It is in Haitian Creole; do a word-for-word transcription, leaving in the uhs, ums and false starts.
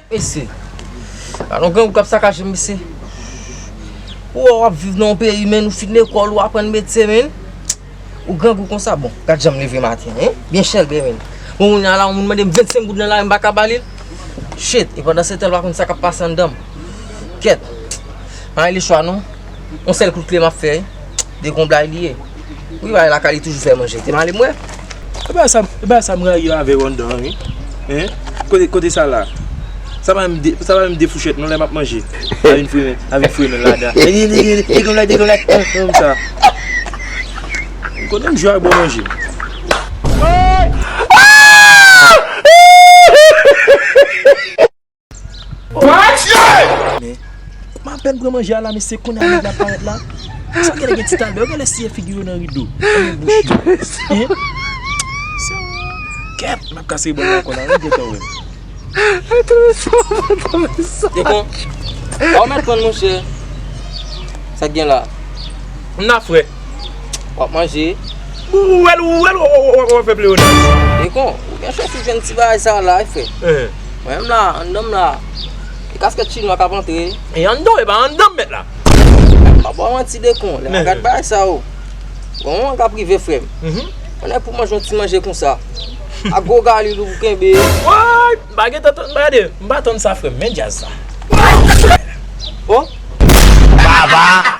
Mesye, pa nan grangou k ap sakaje m, mesye. Ou wè w ap viv nan yon peyi, men ou fin lekòl, ou aprann metye, men ou grangou konsa. Bon, gad jan m leve maten, hein? Byen chèlbè, men. Bon, kounye a la, yon moun mande m vennsenk goud nan lari, m pa ka ba li l. Shit, e pandan se tan, l pa konn sa k ap pase anndan m. Kèt, pa gen lechwa, non. Yon sèl kout kle m ap fè, wi. Dekonblay li ye. Wi, bagay lakay li toujou fè manje. Te male m wè. E bagay sa, e bagay sa m rayi avè w anndan an, wi. Hein? Kote, kote sa la? Sa pa menm de, sa pa menm de fouchèt non lè m ap manje. Avin fouye, avin fouye men ladan. E, e, e, e, dekonblay, dekonblay. Hein, hein, sa. Kote m jwe ak bon manje? What? Men, m apèn pran manje a la, men se kounye a nèg la parèt la. Sa genlè gen ti talbè, yo genlè siye figi yo nan rido. Nan bouch yo. Hein? Kèt, m ap kase bòl la ankò la, wi, gentan wè. Dekon, pa w mèt pran monchè. Sa k gen la? M nan frè. W ap manje? Ou wè l, ou wè l, w, w, w, w fè pleyonaj. Dekon, ou gen chans ou jwenn ti bagay sa la, frè. Mwen menm la, anndan m la, e kaskèt chinwa k ap antre. E anndan w, e pa anndan m mèt la. M pa ba w manti, Dekon, lè m ap gad bagay sa yo. Bon, mwen k ap rive, frè m. Konnen pou manje yon ti manje konsa. A gwo galil ou kenbe. Woy! M pa gentan tann, gade, m pa tann sa, frè m, men djaz sa. Oh! Baba!